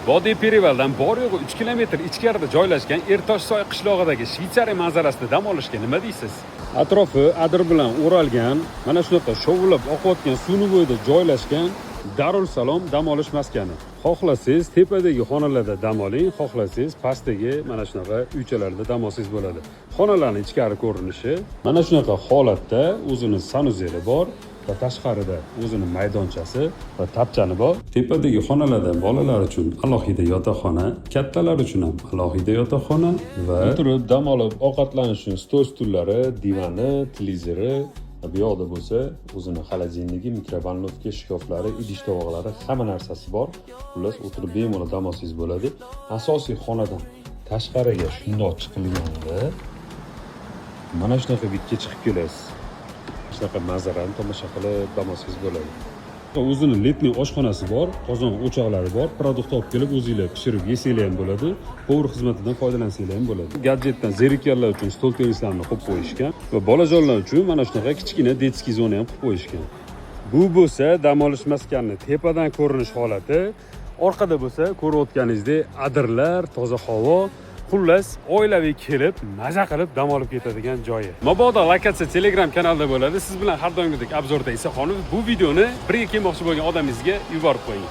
Vodiy Перевал dan bor yo'g'i 3 kilometr ichkarida joylashgan Ertoshsoy qishlog'idagi Shvetsariya manzarasida dam olishga nima deysiz? Atrofi adir bilan o'ralgan, mana shunaqa shovillab oqayotgan suvni bo'yida joylashgan Darul Salom dam olish maskani. Xohlasangiz, tepadagi xonalarda dam oling, xohlasangiz, pastdagi mana shunaqa uychalarda dam olsangiz bo'ladi. Xonalarning ichkari ko'rinishi mana shunaqa holatda, o'zini санузел i bor va tashqarida o'zini maydonchasi va tapchani bor. Tepadagi xonalarda bolalar uchun alohida yotoqxona, kattalar uchun ham alohida yotoqxona va o'tirib dam olib ovqatlanish uchun stol stullari, divani, televizori va bu yoqda bo'lsa o'zini холодильник i, микроволновка, shkaflari, idish tovoqlari, hamma narsasi bor. Xullas, o'tirib bemalol dam olsangiz bo'ladi. Asosiy xonadan tashqariga shundoq chiqilganda mana shunaqa вид ga chiqib kelasiz. Shunaqa manzarani tomosha qilib dam olsangiz bo'ladi. O'zini летний oshxonasi bor, qozon o'choqlari bor. Продукт olib kelib, o'zinglar pishirib yesanglar ham bo'ladi, повар xizmatidan foydalansanglar ham bo'ladi. Gadjetdan zerikkanlar uchun stol tennislarni qo'yib qo'yishgan va bolajonlar uchun mana shunaqa kichkina детский zona ham qilib qo'yishgan. Bu bo'lsa dam olish maskanini tepadan ko'rinish holati. Orqada bo'lsa ko'rayotganingizdek adirlar, toza havo. Xullas, oilaviy kelib, maza qilib dam olib ketadigan joyi. Mabodo lokatsiya Telegram kanalida bo'ladi. Siz bilan har doimgidek обзор da Isaxonov. Bu videoni birga kelmoqchi bo'lgan odamingizga yuborib qo'ying.